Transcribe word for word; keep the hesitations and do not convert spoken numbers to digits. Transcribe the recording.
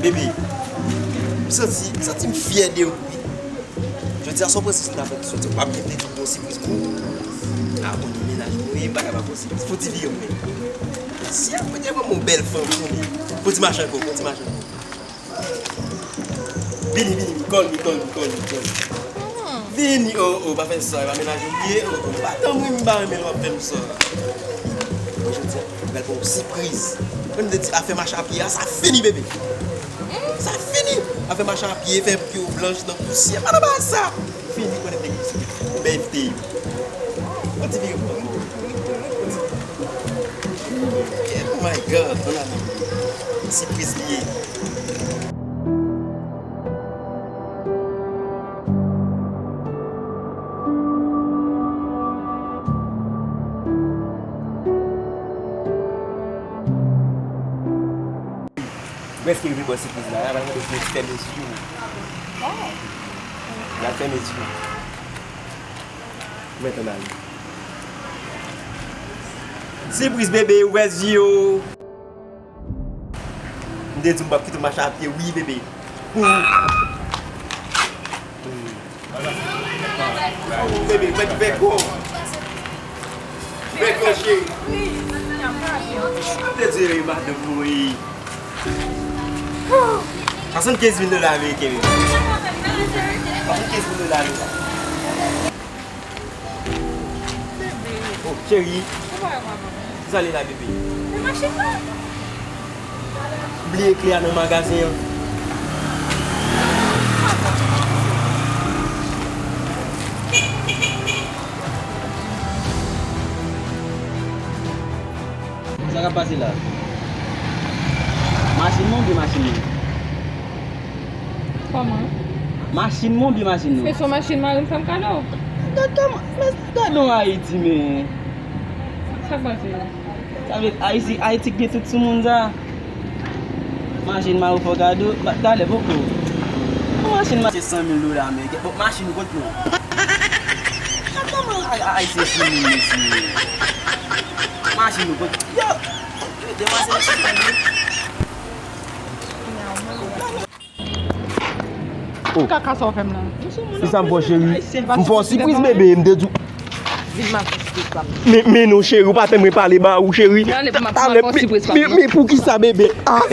Bebe, m santi, m santi m fyè de ou, wi. Jodi a, se yon pwosesi n ap fè soti. W ap kite di m gon sipriz pou ou. A, konnen mennaj mwen, bagay pa posib. Fò ti vire mwen. Si a, kounye a, ban m yon bèl fanm, konnen. Fò ti mache ankò, fò ti mache ankò. Vini, vini, vini, call me, call me, call me, call me. Vini, oh, oh, pa fè sa, e pa mennaj ou m ye, oh, oh, pa tann mwen, m pa renmen lè w ap fè m sa. Mwen, jodi a, m pral ba w sipriz. Mwen, m te di, afè mache a pye a, sa fini, bebe. Sa fini. Afè mache a pye, fè pye w blanch nan pousyè, pa nan bagay sa. Fini, konnen te ki sipriz. Bèl te ye. Mwen, ti vire pou mwen. Oh my God, ann ale. Sipriz li ye. Prèske rive bò sipriz la, y ap mande pou fèmen zye w. Y ap fèmen zye w. Mwen tann ale. Sipriz bebe, ouvè zye w. M te di w m p ap kite w mache a pye, wi, bebe. Pou ou. Bebe, mèt vèk ou. Vèk ou, cheri. M te di w, madanm mwen. Swasannkenz mil dola ameriken, bebe. Swasannkenz mil dola ameriken. Oh, cheri. Kisa li la, bebe? Bliye kle a nan magazen an. Sa k ap pase la? Machin mwen oubyen machin nou? Kòman? Machin mwen oubyen machin nou? Se sou machin mari m fè m kado. Gad kòman, men gad non Ayiti, men. Sa k pase? Sa vle Ayiti, Ayiti gen tout sou moun sa. Machin mari w fè w kado, talè poko. Machin mari se san mil dola ameriken. Bon, machin ou kot nou? Gad kòman Ay, Ay, Ayisyen sou moun, mesye. Machin ou kot? Yo! Yo depanse nan sistèm yo. Oh. Kaka sa w fè m la. Kisa m fè w, cheri? M fè w sipriz, bebe, m te di w. Men, men non, cheri, ou pa tann mwen pale ba ou, cheri. Talè, men, men, men poukisa, bebe? Ah.